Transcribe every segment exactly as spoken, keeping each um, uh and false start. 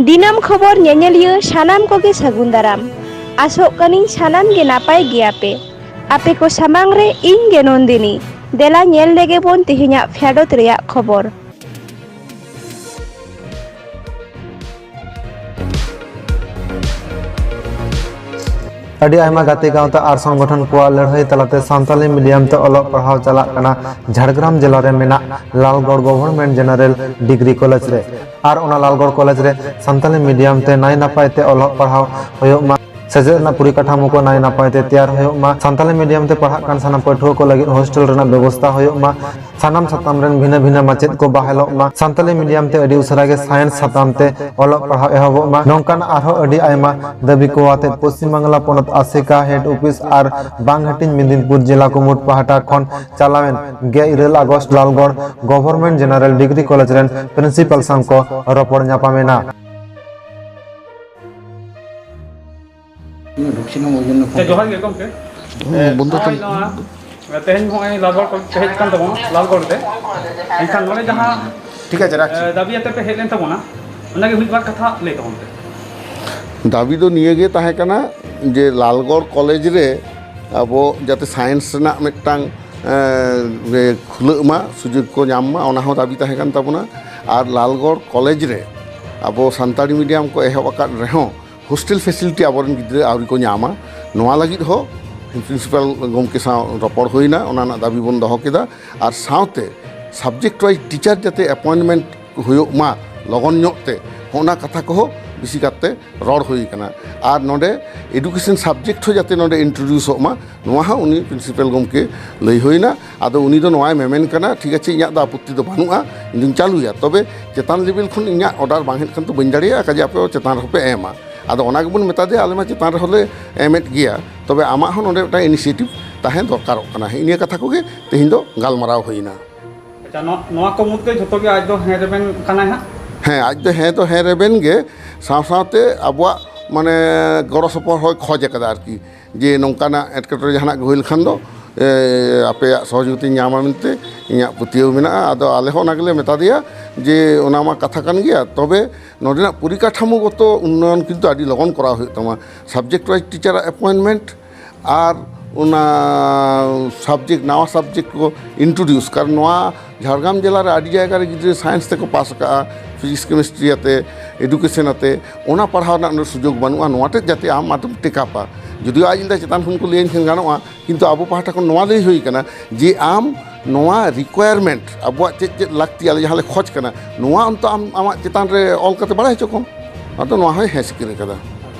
ᱫᱤᱱᱟᱹᱢ ᱠᱷᱚᱵᱚᱨ ᱧᱮᱧᱮᱞᱤᱭᱟᱹ ᱥᱟᱱᱟᱢ ᱠᱚᱜᱮ ᱥᱟᱹᱜᱩᱱ ᱫᱟᱨᱟᱢ᱾ ᱟᱥᱚᱜ ᱠᱟᱹᱱᱟᱹᱧ ᱥᱟᱱᱟᱢ ᱜᱮ ᱱᱟᱯᱟᱭ ᱜᱮᱭᱟᱯᱮ᱾ ᱟᱯᱮ ᱠᱚ ᱥᱟᱢᱟᱝ ᱨᱮ ᱤᱧ ᱜᱮ ᱱᱚᱱᱫᱤᱱᱤ᱾ ᱫᱮᱞᱟ ᱧᱮᱞ ᱞᱮᱜᱮ ᱵᱚᱱ ᱛᱮᱦᱮᱧᱟᱜ ᱯᱷᱮᱰᱚᱛ ᱨᱮᱭᱟᱜ ᱠᱷᱚᱵᱚᱨ᱾ ᱟᱹᱰᱤ ᱟᱭᱢᱟ ᱜᱟᱛᱮ ᱜᱟᱶᱛᱟ ᱟᱨ ᱥᱚᱝᱜᱚᱴᱷᱚᱱ ᱠᱚᱣᱟᱜ ᱞᱟᱹᱲᱦᱟᱹᱭ ᱛᱟᱞᱟᱛᱮ ᱥᱟᱱᱛᱟᱞᱤ medium ᱛᱮ ᱚᱞᱚᱜ ᱯᱟᱲᱦᱟᱣ ᱪᱟᱞᱟᱜ ᱠᱟᱱᱟ ᱡᱷᱟᱲᱜᱨᱟᱢ ᱡᱮᱞᱟ ᱨᱮ ᱢᱮᱱᱟᱜ Lalgarh Government General Degree College ᱨᱮ᱾ ᱟᱨ ᱚᱱᱟ ᱞᱟᱞᱜᱚᱲ ᱠᱚᱞᱮᱡᱽ ᱨᱮ ᱥᱟᱱᱛᱟᱞᱤ medium ᱛᱮ ᱱᱟᱭ ᱱᱟᱯᱟᱭ ᱛᱮ ᱚᱞᱚᱜ ᱯᱟᱲᱦᱟᱣ ᱦᱩᱭᱩᱜ ᱢᱟ, ᱥᱮᱪᱮᱫ ᱨᱮᱱᱟᱜ ᱯᱚᱨᱤᱠᱟᱴᱷᱟᱢᱳ ᱠᱚ ᱱᱟᱭ ᱱᱟᱯᱟᱭ ᱛᱮ ᱛᱮᱭᱟᱨ ᱦᱩᱭᱩᱜ ᱢᱟ, ᱥᱟᱱᱛᱟᱞᱤ medium ᱛᱮ ᱯᱟᱲᱦᱟᱜ ᱠᱟᱱ ᱥᱟᱱᱟᱢ ᱯᱟᱹᱴᱷᱩᱣᱟᱹ ᱠᱚ ᱞᱟᱹᱜᱤᱫ hostel ᱨᱮᱱᱟᱜ ᱵᱮᱵᱚᱥᱛᱷᱟ ᱦᱩᱭᱩᱜ ᱢᱟ, ᱥᱟᱱᱟᱢ ᱥᱟᱛᱟᱢ ᱨᱮᱱ ᱵᱷᱤᱱᱟᱹ ᱵᱷᱤᱱᱟᱹ ᱢᱟᱪᱮᱫ ᱠᱚ ᱵᱟᱦᱟᱞᱚᱜ ᱢᱟ, ᱥᱟᱱᱛᱟᱞᱤ medium ᱛᱮ ᱟᱹᱰᱤ ᱩᱥᱟᱹᱨᱟ ᱜᱮ science ᱥᱟᱛᱟᱢ ᱛᱮ ᱚᱞᱚᱜ ᱯᱟᱲᱦᱟᱣ ᱮᱦᱚᱵᱚᱜ ᱢᱟ, ᱱᱚᱝᱠᱟᱱ ᱟᱨᱦᱚᱸ ᱟᱹᱰᱤ ᱟᱭᱢᱟ ᱫᱟᱹᱵᱤ ᱠᱚ ᱟᱛᱮ ᱯᱚᱥᱪᱤᱢ ᱵᱟᱝᱞᱟ ᱯᱚᱱᱚᱛ ᱟᱥᱮᱠᱟ head office ᱟᱨ ᱵᱟᱝ ᱦᱟᱹᱴᱤᱧ ᱢᱮᱫᱤᱱᱯᱩᱨ ᱡᱮᱞᱟ ᱠᱩᱢᱩᱴ ᱯᱟᱦᱴᱟ ᱠᱷᱚᱱ ᱪᱟᱞᱟᱣᱮᱱ ᱜᱮᱞ ᱤᱨᱟᱹᱞ August Lalgarh Government General Degree College ᱨᱮᱱ principal ᱥᱟᱶ ᱠᱚ ᱨᱚᱯᱚᱲ ᱧᱟᱯᱟᱢ ᱮᱱᱟ᱾ ᱟᱪᱪᱷᱟ, ᱡᱚᱦᱟᱨ ᱜᱮ ᱜᱚᱢᱠᱮ᱾ ᱦᱩᱸ, ᱵᱚᱱᱫᱚ ᱱᱚᱜᱼᱚᱭ ᱛᱟᱢ᱾ ᱱᱚᱣᱟ, ᱛᱮᱦᱮᱧ ᱱᱚᱜᱼᱚᱭ ᱞᱟᱞᱜᱚᱲ ᱠᱚᱞᱮᱡᱽ ᱯᱮ ᱦᱮᱡ ᱟᱠᱟᱱ ᱛᱟᱵᱚᱱᱟ, ᱞᱟᱞᱜᱚᱲ ᱛᱮ᱾ ᱮᱱᱠᱷᱟᱱ ᱱᱚᱰᱮ ᱡᱟᱦᱟᱸ, ᱴᱷᱤᱠ ᱟᱪᱷᱮ, ᱨᱟᱠᱷ᱾ ᱮ, ᱫᱟᱹᱵᱤ ᱟᱛᱮ ᱯᱮ ᱦᱮᱡ ᱞᱮᱱ ᱛᱟᱵᱚᱱᱟ, ᱚᱱᱟᱜᱮ ᱢᱤᱫ ᱵᱟᱨ ᱠᱟᱛᱷᱟ ᱞᱟᱹᱭ ᱛᱟᱵᱚᱱ ᱯᱮ᱾ ᱫᱟᱹᱵᱤ ᱫᱚ ᱱᱤᱭᱟᱹ ᱜᱮ ᱛᱟᱦᱮᱸ ᱠᱟᱱᱟ ᱡᱮ ᱞᱟᱞᱜᱚᱲ ᱠᱚᱞᱮᱡᱽ ᱨᱮ ᱟᱵᱚ ᱡᱟᱛᱮ science ᱨᱮᱱᱟᱜ ᱢᱤᱫᱴᱟᱝ, ᱮ, ᱠᱷᱩᱞᱟᱹᱜ ᱢᱟ, ᱥᱩᱡᱳᱜᱽ ᱠᱚ ᱧᱟᱢ ᱢᱟ, ᱚᱱᱟ ᱦᱚᱸ ᱫᱟᱹᱵᱤ ᱛᱟᱦᱮᱸ ᱠᱟᱱ ᱛᱟᱵᱚᱱᱟ᱾ ᱟᱨ ᱞᱟᱞᱜᱚᱲ ᱠᱚᱞᱮᱡᱽ ᱨᱮ ᱟᱵᱚ ᱥᱟᱱᱛᱟᱲᱤ medium ᱠᱚ ᱮᱦᱚᱵ ᱟᱠᱟᱫ ᱨᱮᱦᱚᱸ, hostel facility ᱟᱵᱚᱨᱮᱱ ᱜᱤᱫᱽᱨᱟᱹ ᱟᱹᱣᱨᱤ ᱠᱚ ᱧᱟᱢᱟ᱾ ᱱᱚᱣᱟ ᱞᱟᱹᱜᱤᱫ ᱦᱚᱸ principal ᱜᱚᱢᱠᱮ ᱥᱟᱶ ᱨᱚᱯᱚᱲ ᱦᱩᱭᱱᱟ, ᱚᱱᱟ ᱨᱮᱱᱟᱜ ᱫᱟᱹᱵᱤ ᱵᱚᱱ ᱫᱚᱦᱚ ᱠᱮᱫᱟ᱾ ᱟᱨ ᱥᱟᱶᱛᱮ subject wise teacher ᱡᱟᱛᱮ appointment ᱦᱩᱭᱩᱜ ᱢᱟ ᱞᱚᱜᱚᱱ ᱧᱚᱜ ᱛᱮ, ᱚᱱᱟ ᱠᱟᱛᱷᱟ ᱠᱚᱦᱚᱸ ᱵᱮᱥᱤ ᱠᱟᱛᱮ ᱨᱚᱲ ᱦᱩᱭ ᱠᱟᱱᱟ᱾ ᱟᱨ ᱱᱚᱰᱮ education subject ᱦᱚᱸ ᱡᱟᱛᱮ ᱱᱚᱰᱮ introduceᱚᱜ ᱢᱟ, ᱱᱚᱣᱟ ᱦᱚᱸ ᱩᱱᱤ principal ᱜᱚᱢᱠᱮ ᱞᱟᱹᱭ ᱦᱩᱭᱱᱟ᱾ ᱟᱫᱚ ᱩᱱᱤ ᱫᱚ ᱱᱚᱣᱟᱭ ᱢᱮᱢᱮᱱ ᱠᱟᱱᱟ, ᱴᱷᱤᱠ ᱟᱪᱷᱮ, ᱤᱧᱟᱹᱜ ᱫᱚ ᱟᱯᱚᱛᱛᱤ ᱫᱚ ᱵᱟᱹᱱᱩᱜᱼᱟ, ᱤᱧ ᱫᱩᱧ ᱪᱟᱹᱞᱩᱭᱟ, ᱛᱚᱵᱮ ᱪᱮᱛᱟᱱ level ᱠᱷᱚᱱ ᱤᱧᱟᱹᱜ order ᱵᱟᱝ ᱦᱮᱡ ᱠᱷᱟᱱ ᱫᱚ ᱵᱟᱹᱧ ᱫᱟᱲᱮᱭᱟᱜᱼᱟ, ᱠᱟᱡᱮ ᱟᱯᱮ ᱪᱮᱛᱟᱱ ᱨᱮᱦᱚᱸ ᱯᱮ ᱮᱢᱟ᱾ ᱟᱫᱚ ᱚᱱᱟ ᱜᱮᱵᱚᱱ ᱢᱮᱛᱟ ᱫᱮᱭᱟ, ᱟᱞᱮ ᱢᱟ ᱪᱮᱛᱟᱱ ᱨᱮᱦᱚᱸ ᱞᱮ ᱮᱢᱮᱫ ᱜᱮᱭᱟ, ᱛᱚᱵᱮ ᱟᱢᱟᱜ ᱦᱚᱸ ᱱᱚᱰᱮ ᱢᱤᱫᱴᱟᱝ initiative ᱛᱟᱦᱮᱸ ᱫᱚᱨᱠᱟᱨᱚᱜ ᱠᱟᱱᱟ᱾ ᱦᱮᱸ, ᱱᱤᱭᱟᱹ ᱠᱟᱛᱷᱟ ᱠᱚᱜᱮ ᱛᱮᱦᱮᱧ ᱫᱚ ᱜᱟᱞᱢᱟᱨᱟᱣ ᱦᱩᱭᱱᱟ᱾ ᱟᱪᱪᱷᱟ, ᱱᱚᱣᱟ, ᱱᱚᱣᱟ ᱠᱚ ᱢᱩᱫᱽᱨᱮ ᱡᱷᱚᱛᱚ ᱜᱮ ᱟᱡ ᱫᱚ ᱦᱮᱸ ᱨᱮᱵᱮᱱ ᱠᱟᱱᱟᱭ ᱦᱟᱸᱜ? ᱦᱮᱸ, ᱟᱡ ᱫᱚ ᱦᱮᱸ ᱫᱚ ᱦᱮᱸ ᱨᱮᱵᱮᱱ ᱜᱮ, ᱥᱟᱶ ᱥᱟᱶᱛᱮ ᱟᱵᱚᱣᱟᱜ ᱢᱟᱱᱮ ᱜᱚᱲᱚ ᱥᱚᱯᱚᱦᱚᱫ ᱦᱚᱸᱭ ᱠᱷᱚᱡ ᱟᱠᱟᱫᱟ ᱟᱨᱠᱤ, ᱡᱮ ᱱᱚᱝᱠᱟᱱᱟᱜ ᱮᱴᱠᱮᱴᱚᱬᱮ ᱡᱟᱦᱟᱱᱟᱜ ᱜᱮ ᱦᱩᱭ ᱞᱮᱠᱷᱟᱱ ᱫᱚ ᱮ, ᱟᱯᱮᱭᱟᱜ ᱥᱚᱦᱚᱡᱳᱜᱤᱛᱟᱧ ᱧᱟᱢᱟ ᱢᱮᱱᱛᱮ ᱤᱧᱟᱹᱜ ᱯᱟᱹᱛᱭᱟᱹᱣ ᱢᱮᱱᱟᱜᱼᱟ᱾ ᱟᱫᱚ ᱟᱞᱮ ᱦᱚᱸ ᱚᱱᱟ ᱜᱮᱞᱮ ᱢᱮᱛᱟ ᱫᱮᱭᱟ ᱡᱮ ᱚᱱᱟ ᱢᱟ ᱠᱟᱛᱷᱟ ᱠᱟᱱ ᱜᱮᱭᱟ, ᱛᱚᱵᱮ ᱱᱚᱰᱮᱱᱟᱜ ᱯᱚᱨᱤᱠᱟᱴᱷᱟᱢᱳᱜᱚᱛᱚ ᱩᱱᱱᱚᱭᱚᱱ ᱠᱤᱱᱛᱩ ᱟᱹᱰᱤ ᱞᱚᱜᱚᱱ ᱠᱚᱨᱟᱣ ᱦᱩᱭᱩᱜ ᱛᱟᱢᱟ᱾ Subject wise teacher ᱟᱜ appointment ᱟᱨ ᱚᱱᱟ subject, ᱱᱟᱣᱟ subject ᱠᱚ introduce, ᱠᱟᱨᱚᱱ ᱱᱚᱣᱟ ᱡᱷᱟᱲᱜᱨᱟᱢ ᱡᱮᱞᱟ ᱨᱮ ᱟᱹᱰᱤ ᱡᱟᱭᱜᱟ ᱨᱮ ᱜᱤᱫᱽᱨᱟᱹ science ᱛᱮᱠᱚ ᱯᱟᱥ ᱟᱠᱟᱜᱼᱟ, physics chemistry ᱟᱛᱮ, education ᱟᱛᱮ, ᱚᱱᱟ ᱯᱟᱲᱦᱟᱣ ᱨᱮᱱᱟᱜ ᱱᱚᱰᱮ ᱥᱩᱡᱳᱜᱽ ᱵᱟᱹᱱᱩᱜᱼᱟ᱾ ᱱᱚᱣᱟ ᱛᱮᱫ ᱡᱟᱛᱮ ᱟᱢ ᱟᱫᱚᱢ ᱴᱮᱠᱟᱯᱟ᱾ ᱡᱩᱫᱤᱭᱳ ᱟᱡ ᱞᱟᱹᱭᱫᱟ ᱪᱮᱛᱟᱱ ᱠᱷᱚᱱ ᱠᱚ ᱞᱟᱹᱭᱟᱹᱧ ᱠᱷᱟᱱ ᱜᱟᱱᱚᱜᱼᱟ, ᱠᱤᱱᱛᱩ ᱟᱵᱚ ᱯᱟᱦᱴᱟ ᱠᱷᱚᱱ ᱱᱚᱣᱟ ᱞᱟᱹᱭ ᱦᱩᱭ ᱠᱟᱱᱟ ᱡᱮ ᱟᱢ ᱱᱚᱣᱟ requirement, ᱟᱵᱚᱣᱟᱜ ᱪᱮᱫ ᱪᱮᱫ ᱞᱟᱹᱠᱛᱤ, ᱟᱞᱮ ᱡᱟᱦᱟᱸ ᱞᱮ ᱠᱷᱚᱡᱽ ᱠᱟᱱᱟ, ᱱᱚᱣᱟ ᱚᱱᱛᱚ ᱟᱢ ᱟᱢᱟᱜ ᱪᱮᱛᱟᱱ ᱨᱮ ᱚᱞ ᱠᱟᱛᱮ ᱵᱟᱲᱟᱭ ᱦᱚᱪᱚ ᱠᱚᱢ᱾ ᱟᱫᱚ ᱱᱚᱣᱟ ᱦᱚᱸᱭ ᱦᱮᱸ ᱥᱤᱠᱟᱹᱨ ᱠᱟᱫᱟ᱾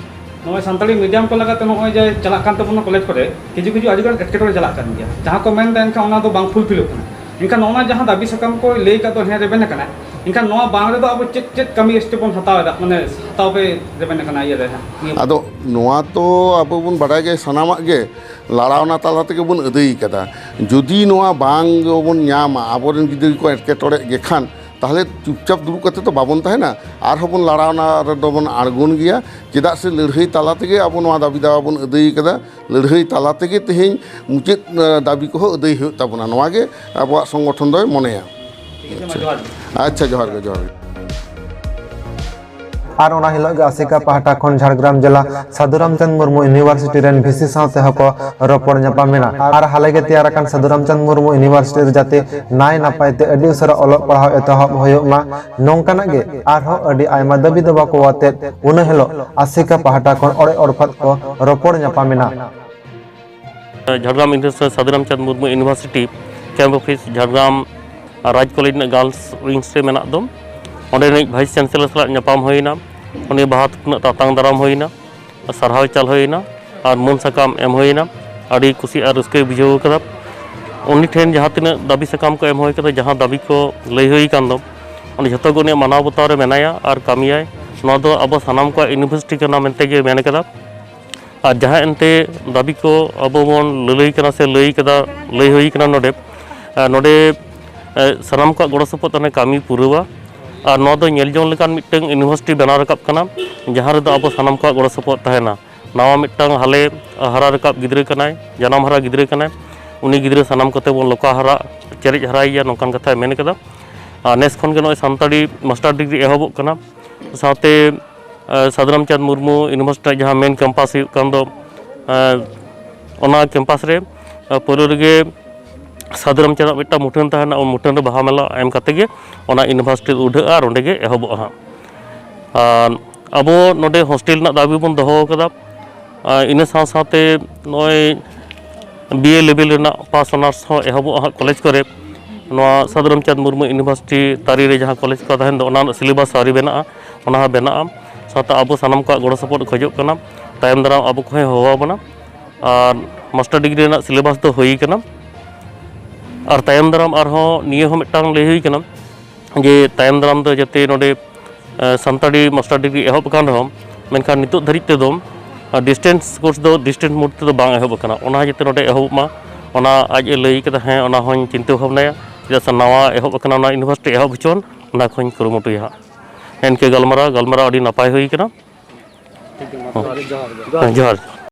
ᱱᱚᱜᱼᱚᱭ ᱥᱟᱱᱛᱟᱲᱤ ᱢᱤᱰᱤᱭᱟᱢ ᱠᱚ ᱞᱟᱜᱟᱛᱮ ᱱᱚᱜᱼᱚᱭ ᱡᱮ ᱪᱟᱞᱟᱜ ᱠᱟᱱ ᱛᱟᱵᱚᱱᱟ ᱠᱚᱞᱮᱡᱽ ᱠᱚᱨᱮ, ᱠᱤᱪᱷᱩ ᱠᱤᱪᱷᱩ ᱟᱹᱰᱤᱜᱟᱱ ᱮᱴᱠᱮᱴᱚᱬᱮ ᱪᱟᱞᱟᱜ ᱠᱟᱱ ᱜᱮᱭᱟ, ᱡᱟᱦᱟᱸ ᱠᱚ ᱢᱮᱱᱫᱟ ᱮᱱᱠᱷᱟᱱ ᱚᱱᱟ ᱫᱚ ᱵᱟᱝ ᱯᱷᱩᱞᱯᱷᱤᱞᱚᱜ ᱠᱟᱱᱟ᱾ ᱮᱱᱠᱷᱟᱱ ᱱᱚᱜᱼᱚ ᱱᱟ ᱡᱟᱦᱟᱸ ᱫᱟᱹᱵᱤ ᱥᱟᱠᱟᱢ ᱠᱚ ᱞᱟᱹᱭ ᱠᱟᱜ ᱫᱚ ᱦᱮᱸ ᱨᱮᱵᱮᱱ ᱟᱠᱟᱱᱟ, ᱮᱱᱠᱷᱟᱱ ᱱᱚᱣᱟ ᱵᱟᱝ ᱨᱮᱫᱚ ᱟᱵᱚ ᱪᱮᱫ ᱪᱮᱫ ᱠᱟᱹᱢᱤ step ᱵᱚᱱ ᱦᱟᱛᱟᱣ ᱮᱫᱟ, ᱢᱟᱱᱮ ᱦᱟᱛᱟᱣ ᱯᱮ ᱨᱮᱵᱮᱱ ᱟᱠᱟᱱᱟ ᱤᱭᱟᱹ ᱨᱮ ᱦᱟᱸᱜ, ᱱᱤᱭᱟᱹ ᱟᱫᱚ ᱱᱚᱣᱟ ᱛᱚ ᱟᱵᱚ ᱵᱚᱱ ᱵᱟᱰᱟᱭ ᱜᱮ, ᱥᱟᱱᱟᱢᱟᱜ ᱜᱮ ᱞᱟᱲᱟᱣᱱᱟ ᱛᱟᱞᱟ ᱛᱮᱜᱮ ᱵᱚᱱ ᱟᱹᱫᱟᱹᱭ ᱠᱟᱫᱟ᱾ ᱡᱩᱫᱤ ᱱᱚᱣᱟ ᱵᱟᱝ ᱵᱚᱱ ᱧᱟᱢᱟ, ᱟᱵᱚᱨᱮᱱ ᱜᱤᱫᱽᱨᱟᱹ ᱠᱚ ᱮᱴᱠᱮᱴᱚᱬᱮᱜ ᱜᱮ ᱠᱷᱟᱱ, ᱛᱟᱦᱚᱞᱮ ᱪᱩᱯᱪᱟᱯ ᱫᱩᱲᱩᱵ ᱠᱟᱛᱮ ᱫᱚ ᱵᱟᱵᱚᱱ ᱛᱟᱦᱮᱱᱟ, ᱟᱨᱦᱚᱸ ᱵᱚᱱ ᱞᱟᱲᱟᱣᱱᱟ ᱨᱮᱫᱚ ᱵᱚᱱ ᱟᱬᱜᱚᱱ ᱜᱮᱭᱟ᱾ ᱪᱮᱫᱟᱜ ᱥᱮ ᱞᱟᱹᱲᱦᱟᱹᱭ ᱛᱟᱞᱟ ᱛᱮᱜᱮ ᱟᱵᱚ ᱱᱚᱣᱟ ᱫᱟᱹᱵᱤ ᱫᱟᱣᱟ ᱵᱚᱱ ᱟᱹᱫᱟᱹᱭ ᱠᱟᱫᱟ, ᱞᱟᱹᱲᱦᱟᱹᱭ ᱛᱟᱞᱟ ᱛᱮᱜᱮ ᱛᱮᱦᱮᱧ ᱢᱩᱪᱟᱹᱫ ᱫᱟᱹᱵᱤ ᱠᱚᱦᱚᱸ ᱟᱹᱫᱟᱹᱭ ᱦᱩᱭᱩᱜ ᱛᱟᱵᱚᱱᱟ, ᱱᱚᱣᱟ ᱜᱮ ᱟᱵᱚᱣᱟᱜ ᱥᱚᱝᱜᱚᱴᱷᱚᱱ ᱫᱚᱭ ᱢᱚᱱᱮᱭᱟ᱾ ᱴᱷᱤᱠ ᱜᱮᱭᱟ, ᱢᱟ ᱡᱚᱦᱟᱨ ᱜᱮ᱾ ᱟᱪᱪᱷᱟ, ᱡᱚᱦᱟᱨ ᱜᱮ, ᱡᱚᱦᱟᱨ ᱜᱮ᱾ ᱟᱨ ᱚᱱᱟ ᱦᱤᱞᱳᱜ ᱜᱮ ᱟᱥᱮᱠᱟ ᱯᱟᱦᱴᱟ ᱠᱷᱚᱱ ᱡᱷᱟᱲᱜᱨᱟᱢ ᱡᱮᱞᱟ ᱥᱟᱹᱫᱷᱩ ᱨᱟᱢᱪᱟᱸᱫᱽ ᱢᱩᱨᱢᱩ ᱤᱭᱩᱱᱤᱵᱷᱟᱨᱥᱤᱴᱤ ᱨᱮᱱ ᱵᱷᱤᱥᱤ ᱥᱟᱶ ᱛᱮᱦᱚᱸ ᱠᱚ ᱨᱚᱯᱚᱲ ᱧᱟᱯᱟᱢ ᱮᱱᱟ᱾ ᱟᱨ ᱦᱟᱞᱮ ᱜᱮ ᱛᱮᱭᱟᱨ ᱟᱠᱟᱱ ᱥᱟᱹᱫᱷᱩ ᱨᱟᱢᱪᱟᱸᱫᱽ ᱢᱩᱨᱢᱩ ᱤᱭᱩᱱᱤᱵᱷᱟᱨᱥᱤᱴᱤ ᱨᱮ ᱡᱟᱛᱮ ᱱᱟᱭ ᱱᱟᱯᱟᱭ ᱛᱮ ᱟᱹᱰᱤ ᱩᱥᱟᱹᱨᱟ ᱚᱞᱚᱜ ᱯᱟᱲᱦᱟᱣ ᱮᱛᱚᱦᱚᱵ ᱦᱩᱭᱩᱜ ᱢᱟ, ᱱᱚᱝᱠᱟᱱᱟᱜ ᱜᱮ ᱟᱨᱦᱚᱸ ᱟᱹᱰᱤ ᱟᱭᱢᱟ ᱫᱟᱹᱵᱤ ᱫᱟᱵᱟ ᱠᱚ ᱟᱛᱮᱫ ᱩᱱᱟᱹ ᱦᱤᱞᱳᱜ ᱟᱥᱮᱠᱟ ᱯᱟᱦᱴᱟ ᱠᱷᱚᱱ ᱚᱲᱮᱡ ᱚᱲᱯᱷᱟᱛ ᱠᱚ ᱨᱚᱯᱚᱲ ᱧᱟᱯᱟᱢ ᱮᱱᱟ᱾ Jhargram university Sadhu Ramchand Murmu university camp office Jhargram Raj college ᱨᱮᱱᱟᱜ ᱜᱟᱨᱞᱥ ᱣᱤᱝᱥ ᱨᱮ ᱢᱮᱱᱟᱜ ᱫᱚ, ᱚᱸᱰᱮ ᱨᱤᱱᱤᱡ ᱵᱷᱟᱭᱤᱥ ᱪᱟᱱᱥᱮᱞᱚᱨ ᱥᱟᱞᱟᱜ ᱧᱟᱯᱟᱢ ᱦᱩᱭᱮᱱᱟ᱾ ᱩᱱᱤ ᱵᱟᱦᱟ ᱛᱷᱩᱯ ᱨᱮᱱᱟᱜ ᱛᱟᱛᱟᱝ ᱫᱟᱨᱟᱢ ᱦᱩᱭᱮᱱᱟ, ᱥᱟᱨᱦᱟᱣ ᱪᱟᱞ ᱦᱩᱭᱮᱱᱟ ᱟᱨ ᱢᱟᱹᱱ ᱥᱟᱠᱟᱢ ᱮᱢ ᱦᱩᱭᱮᱱᱟ᱾ ᱟᱹᱰᱤ ᱠᱩᱥᱤ ᱟᱨ ᱨᱟᱹᱥᱠᱟᱹᱭ ᱵᱩᱡᱷᱟᱹᱣ ᱠᱟᱫᱟ᱾ ᱩᱱᱤ ᱴᱷᱮᱱ ᱡᱟᱦᱟᱸ ᱛᱤᱱᱟᱹᱜ ᱫᱟᱹᱵᱤ ᱥᱟᱠᱟᱢ ᱠᱚ ᱮᱢ ᱦᱩᱭ ᱠᱟᱫᱟ, ᱡᱟᱦᱟᱸ ᱫᱟᱹᱵᱤ ᱠᱚ ᱞᱟᱹᱭ ᱦᱩᱭ ᱟᱠᱟᱱ ᱫᱚ, ᱚᱸᱰᱮ ᱡᱷᱚᱛᱚ ᱜᱮ ᱩᱱᱤᱭᱟᱜ ᱢᱟᱱᱟᱣ ᱵᱟᱛᱟᱣ ᱨᱮ ᱢᱮᱱᱟᱭᱟ ᱟᱨ ᱠᱟᱹᱢᱤᱭᱟᱭ᱾ ᱱᱚᱣᱟ ᱫᱚ ᱟᱵᱚ ᱥᱟᱱᱟᱢ ᱠᱚᱣᱟᱜ ᱤᱭᱩᱱᱤᱵᱷᱟᱨᱥᱤᱴᱤ ᱠᱟᱱᱟ ᱢᱮᱱᱛᱮ ᱜᱮ ᱢᱮᱱ ᱠᱟᱫᱟ᱾ ᱟᱨ ᱡᱟᱦᱟᱸ ᱮᱱᱛᱮ ᱫᱟᱹᱵᱤ ᱠᱚ ᱟᱵᱚ ᱵᱚᱱ ᱞᱟᱹᱞᱟᱹᱭ ᱠᱟᱱᱟ ᱥᱮ ᱞᱟᱹᱭ ᱠᱟᱫᱟ, ᱞᱟᱹᱭ ᱦᱩᱭ ᱠᱟᱱᱟ ᱱᱚᱰᱮ, ᱟᱨ ᱱᱚᱰᱮ ᱮ, ᱥᱟᱱᱟᱢ ᱠᱚᱣᱟᱜ ᱜᱚᱲᱚ ᱥᱚᱯᱚᱦᱚᱫ ᱛᱟᱦᱮᱱ ᱠᱟᱹᱢᱤ ᱯᱩᱨᱟᱹᱣᱟ᱾ ᱟᱨ ᱱᱚᱣᱟ ᱫᱚ ᱧᱮᱞ ᱡᱚᱝ ᱞᱮᱠᱟᱱ ᱢᱤᱫᱴᱟᱝ ᱤᱭᱩᱱᱤᱵᱷᱟᱨᱥᱤᱴᱤ ᱵᱮᱱᱟᱣ ᱨᱟᱠᱟᱵ ᱠᱟᱱᱟ, ᱡᱟᱦᱟᱸ ᱨᱮᱫᱚ ᱟᱵᱚ ᱥᱟᱱᱟᱢ ᱠᱚᱣᱟᱜ ᱜᱚᱲᱚ ᱥᱚᱯᱚᱦᱚᱫ ᱛᱟᱦᱮᱱᱟ᱾ ᱱᱟᱣᱟ ᱢᱤᱫᱴᱟᱝ ᱦᱟᱞᱮ ᱦᱟᱨᱟ ᱨᱟᱠᱟᱵ ᱜᱤᱫᱽᱨᱟᱹ ᱠᱟᱱᱟᱭ, ᱡᱟᱱᱟᱢ ᱦᱟᱨᱟ ᱜᱤᱫᱽᱨᱟᱹ ᱠᱟᱱᱟᱭ᱾ ᱩᱱᱤ ᱜᱤᱫᱽᱨᱟᱹ ᱥᱟᱱᱟᱢ ᱠᱚᱛᱮ ᱵᱚᱱ ᱞᱚᱠᱟ ᱦᱟᱨᱟ ᱪᱮᱨᱮᱡ ᱦᱟᱨᱟᱭᱮᱭᱟ, ᱱᱚᱝᱠᱟᱱ ᱠᱟᱛᱷᱟᱭ ᱢᱮᱱ ᱠᱟᱫᱟ᱾ ᱟᱨ ᱱᱮᱥ ᱠᱷᱚᱱ ᱜᱮ ᱱᱚᱜᱼᱚᱭ ᱥᱟᱱᱛᱟᱲᱤ ᱢᱟᱥᱴᱟᱨ ᱰᱤᱜᱽᱨᱤ ᱮᱦᱚᱵᱚᱜ ᱠᱟᱱᱟ᱾ ᱥᱟᱶᱛᱮ ᱥᱟᱫᱷᱩᱨᱟᱢᱪᱟᱸᱫᱽ ᱢᱩᱨᱢᱩ ᱤᱭᱩᱱᱤᱵᱷᱟᱨᱥᱤᱴᱤ ᱨᱮᱱᱟᱜ ᱡᱟᱦᱟᱸ ᱢᱮᱱ ᱠᱮᱢᱯᱟᱥ ᱦᱩᱭᱩᱜ ᱠᱟᱱ ᱫᱚ, ᱚᱱᱟ ᱠᱮᱢᱯᱟᱥ ᱨᱮ ᱯᱳᱭᱞᱳ ᱨᱮᱜᱮ ᱥᱟᱫᱷᱩᱨᱟᱢᱪᱟᱸᱫᱽ ᱟᱜ ᱢᱤᱫᱴᱟᱝ ᱢᱩᱴᱷᱟᱹᱱ ᱛᱟᱦᱮᱱᱟ᱾ ᱩᱱ ᱢᱩᱴᱷᱟᱹᱱ ᱨᱮ ᱵᱟᱦᱟ ᱢᱟᱞᱟ ᱮᱢ ᱠᱟᱛᱮ ᱜᱮ ᱚᱱᱟ ᱤᱭᱩᱱᱤᱵᱷᱟᱨᱥᱤᱴᱤ ᱩᱰᱷᱟᱹᱜᱼᱟ ᱟᱨ ᱚᱸᱰᱮ ᱜᱮ ᱮᱦᱚᱵᱚᱜᱼᱟ ᱦᱟᱸᱜ᱾ ᱟᱨ ᱟᱵᱚ ᱱᱚᱰᱮ ᱦᱳᱥᱴᱮᱞ ᱨᱮᱱᱟᱜ ᱫᱟᱹᱵᱤ ᱵᱚᱱ ᱫᱚᱦᱚ ᱟᱠᱟᱫᱟ᱾ ᱟᱨ ᱤᱱᱟᱹ ᱥᱟᱶ ᱥᱟᱶᱛᱮ ᱱᱚᱜᱼᱚᱭ ᱵᱤ ᱮ ᱞᱮᱵᱮᱞ ᱨᱮᱱᱟᱜ ᱯᱟᱥ ᱚᱱᱟᱨᱥ ᱦᱚᱸ ᱮᱦᱚᱵᱚᱜᱼᱟ ᱦᱟᱸᱜ ᱠᱚᱞᱮᱡᱽ ᱠᱚᱨᱮ᱾ ᱱᱚᱣᱟ ᱥᱟᱫᱷᱩᱨᱟᱢᱪᱟᱸᱫᱽ ᱢᱩᱨᱢᱩ ᱤᱭᱩᱱᱤᱵᱷᱟᱨᱥᱤᱴᱤ ᱛᱟᱹᱨᱤ ᱨᱮ ᱡᱟᱦᱟᱸ ᱠᱚᱞᱮᱡᱽ ᱠᱚ ᱛᱟᱦᱮᱱ ᱫᱚ, ᱚᱱᱟ ᱨᱮᱱᱟᱜ ᱥᱤᱞᱮᱵᱟᱥ ᱟᱹᱣᱨᱤ ᱵᱮᱱᱟᱜᱼᱟ, ᱚᱱᱟ ᱦᱚᱸ ᱵᱮᱱᱟᱜᱼᱟ᱾ ᱥᱟᱶᱛᱮ ᱟᱵᱚ ᱥᱟᱱᱟᱢ ᱠᱚᱣᱟᱜ ᱜᱚᱲᱚ ᱥᱚᱯᱚᱦᱚᱫ ᱠᱷᱚᱡᱚᱜ ᱠᱟᱱᱟ᱾ ᱛᱟᱭᱚᱢ ᱫᱟᱨᱟᱢ ᱟᱵᱚ ᱠᱚᱦᱚᱸᱭ ᱦᱚᱦᱚ ᱟᱵᱚᱱᱟ᱾ ᱟᱨ ᱢᱟᱥᱴᱟᱨ ᱰᱤᱜᱽᱨᱤ ᱨᱮᱱᱟᱜ ᱥᱤᱞᱮᱵᱟᱥ ᱫᱚ ᱦᱩᱭ ᱠᱟᱱᱟ᱾ ᱟᱨ ᱛᱟᱭᱚᱢ ᱫᱟᱨᱟᱢ ᱟᱨᱦᱚᱸ ᱱᱤᱭᱟᱹ ᱦᱚᱸ ᱢᱤᱫᱴᱟᱝ ᱞᱟᱹᱭ ᱦᱩᱭ ᱠᱟᱱᱟ ᱡᱮ ᱛᱟᱭᱚᱢ ᱫᱟᱨᱟᱢ ᱫᱚ ᱡᱟᱛᱮ ᱱᱚᱰᱮ, ᱮ, ᱥᱟᱱᱛᱟᱲᱤ ᱢᱟᱥᱴᱟᱨ ᱰᱤᱜᱽᱨᱤ ᱮᱦᱚᱵ ᱟᱠᱟᱱ ᱨᱮᱦᱚᱸ, ᱢᱮᱱᱠᱷᱟᱱ ᱱᱤᱛᱚᱜ ᱫᱷᱟᱹᱨᱤᱡ ᱛᱮᱫᱚ, ᱟ, ᱰᱤᱥᱴᱮᱱᱥ ᱠᱳᱨᱥ ᱫᱚ ᱰᱤᱥᱴᱮᱱᱥ ᱢᱳᱰ ᱛᱮᱫᱚ ᱵᱟᱝ ᱮᱦᱚᱵ ᱟᱠᱟᱱᱟ᱾ ᱚᱱᱟ ᱡᱟᱛᱮ ᱱᱚᱰᱮ ᱮᱦᱚᱵᱚᱜ ᱢᱟ, ᱚᱱᱟ ᱟᱡ ᱮ ᱞᱟᱹᱭ ᱠᱟᱫᱟ᱾ ᱦᱮᱸ, ᱚᱱᱟ ᱦᱚᱸᱧ ᱪᱤᱱᱛᱟᱹ ᱵᱷᱟᱵᱽᱱᱟᱭᱟ, ᱪᱮᱫᱟᱜ ᱥᱮ ᱱᱟᱣᱟ ᱮᱦᱚᱵ ᱟᱠᱟᱱᱟ, ᱚᱱᱟ ᱤᱭᱩᱱᱤᱵᱷᱟᱨᱥᱤᱴᱤ ᱮᱦᱚᱵ ᱦᱚᱪᱚᱣᱟᱱ, ᱚᱱᱟ ᱠᱚᱧ ᱠᱩᱨᱩᱢᱩᱴᱩᱭᱟ ᱦᱟᱸᱜ᱾ ᱱᱤᱝᱠᱟᱹ ᱜᱟᱞᱢᱟᱨᱟᱣ, ᱜᱟᱞᱢᱟᱨᱟᱣ ᱟᱹᱰᱤ ᱱᱟᱯᱟᱭ ᱦᱩᱭ ᱠᱟᱱᱟ᱾ ᱴᱷᱤᱠ ᱜᱮᱭᱟ, ᱢᱟ ᱛᱚᱵᱮ ᱡᱚᱦᱟᱨ ᱜᱮ᱾ ᱦᱮᱸ, ᱡᱚᱦᱟᱨ᱾